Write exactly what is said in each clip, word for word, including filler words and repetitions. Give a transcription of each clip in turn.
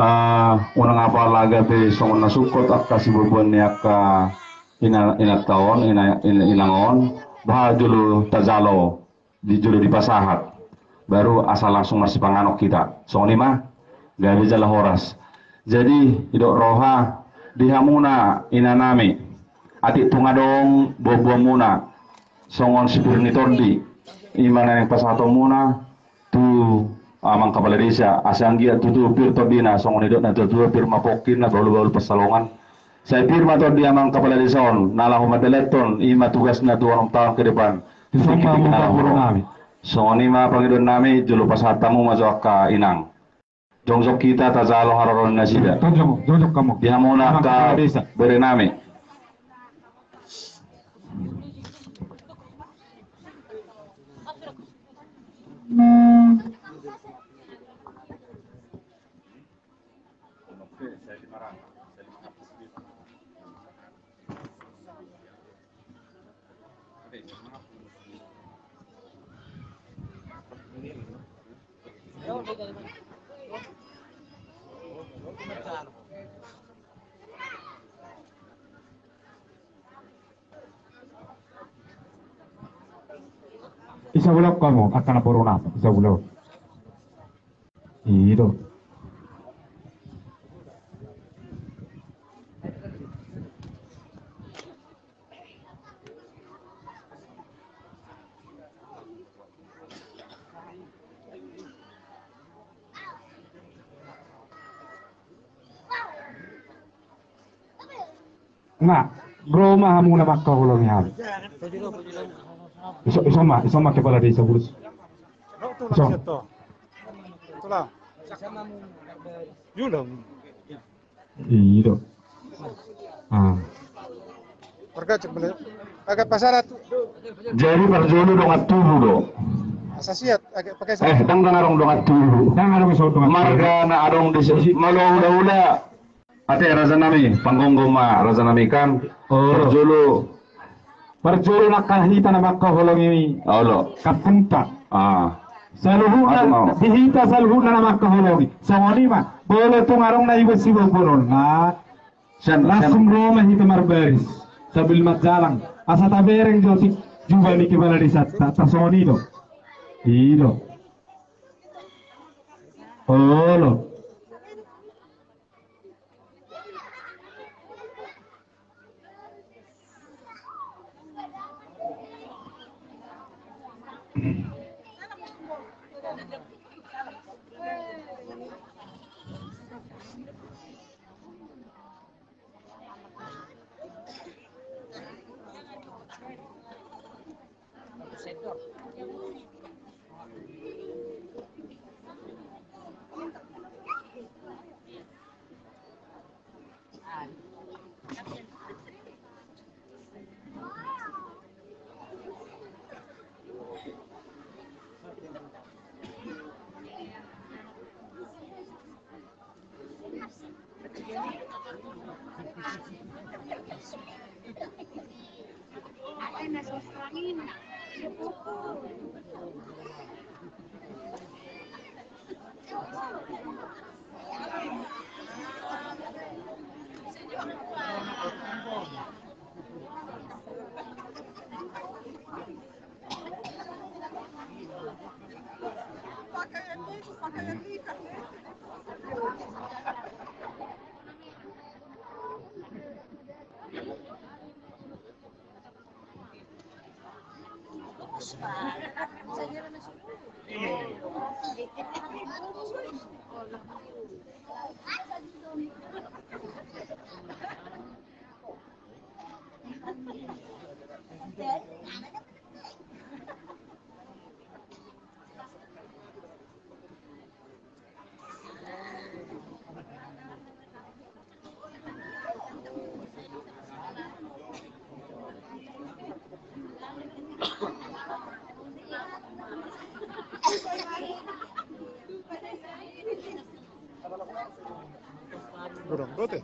Ah, unang apala gabe songon na sungkot angka siboan ni angka ina-, inanta on, ina-, ina-, inang on, boha jolo tajalo di jolo dipasahat. Baru asa langsung marsipanganon hita. Songon i ma, gabe jala horas. Jadi, didok roha, di hamuna inanami, atik tung adong boanboanmuna, songon si pir ni tondi, i ma na naeng pasahatonmuna tu amang kapala desa, asa anggiat tutu pir tondina, songon nidok natuatua, pir ma pongki na bahulbahul pansalongan. Sai pir ma tondi amang kapala desa on, na laho mandalanhon, i ma tugasna tu onom taon ke depan. Ison ma, amang boru nami. Songon i ma pangidoan nami, jolo pasahat hamu ma jo angka inang. Jongjong hita tajalo haroro ni nasida. Jongjong, jongjong hamu. Di hamuna angka bere nami. Isa ulang kamu, akan apa rona, isa ulang. I do. Nga, ro ma hamu na mangkaholongi hami. Iso, iso ma, iso ma kepala desa bulus. Iso. I do. Ah. Jadi parjolo dongan tubu do. Asa siat, agak pakai. Eh, ndang, ndang adong dongan tubu. Ndang adong so dongan tubu. Marga na adong di sisi malo ula-ula. Ate raja nami, panggomgom ma raja nami kan. Oh. Parjolo. Parjolo nangkin hita na mangkaholongi. Olo. Kapunta. Ah. Saluhutna, di hita saluhutna na mangkaholongi. Songon i ma, molo tung adong na iba siboanboanonna. Langsung ro ma hita marbaris. Sambil marjalang. Asa tabereng jo tingki juba ni kepala desa ta, tarsongon i do. I do. Olo. Dorong, dote.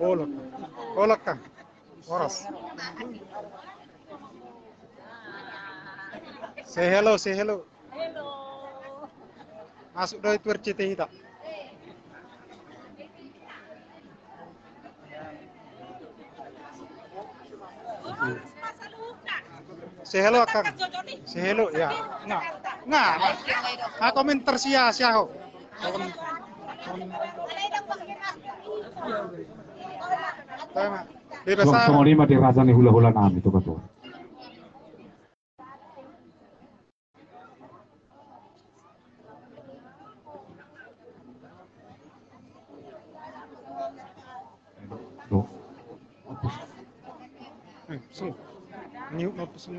Olok. Olok, Kang. Horas. Say hello, say hello. Masuk do i tu R C T I hita. Say hello, Akang. Say hello, ya. Nga, nga, nga komentar sia, sia ho. Songon i ma di raja ni hulahula nami tu, ketua.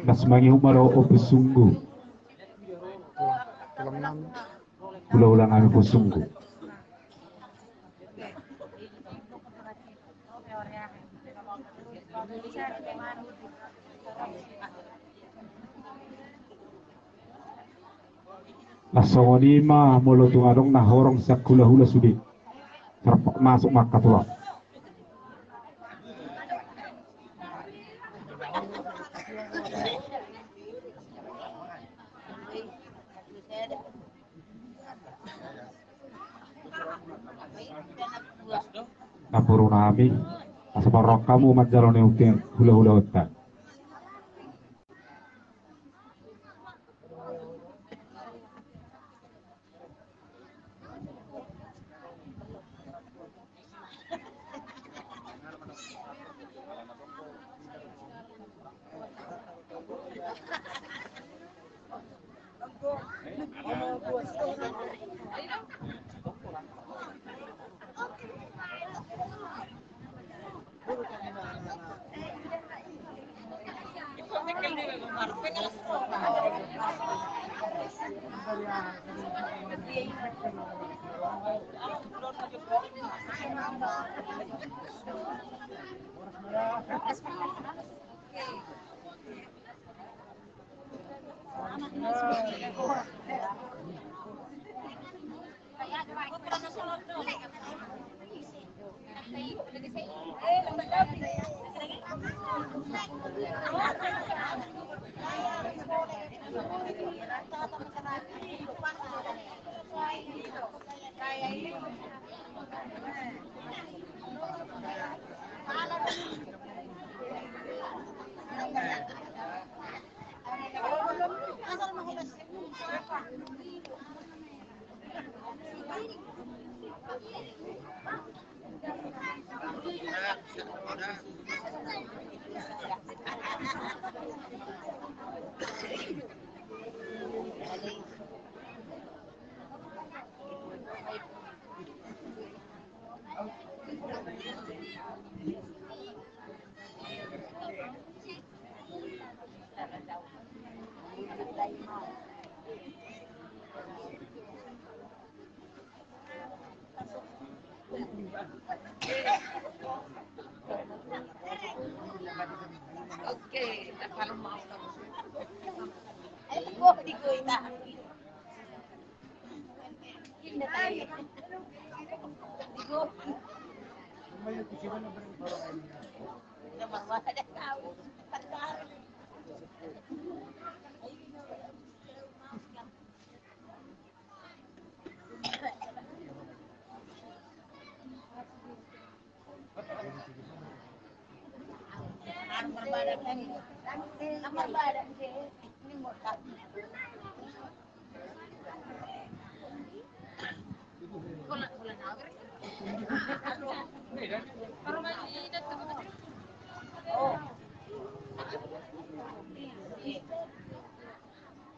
Las mangihut ma ro Ompu Sunggu. Hulahula nami Ompu Sunggu. Las songon i ma molo tung adong na horong sian hulahula sude. Tarpaksa masuk ma angka tulang. Namboru nami, asa parrohahon hamu manjalo ni uting hulahulaonta.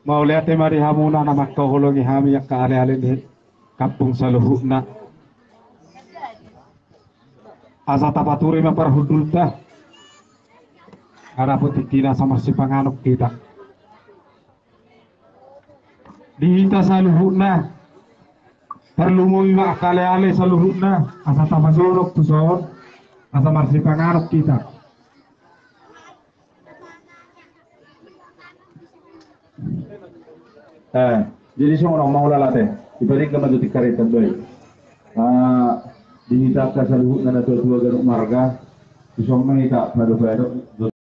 Mauliate ma di hamuna na mangkaholongi hami angka aleale ni kampung saluhutna. Asa tapaturi ma parhundulta. Adapun tingkina asa marsipanganon hita. Di hita saluhutna, tarlumobi ma angka aleale saluhutna, asa tapajonok tuson, asa marsipanganon hita. Eh, jadi songon on ma, ulaon ate. Dipadenggan ma tu tingki ari, tambai. Ah, di hita angka saluhutna natuatua ganup marga, tu son ma hita padopadophon.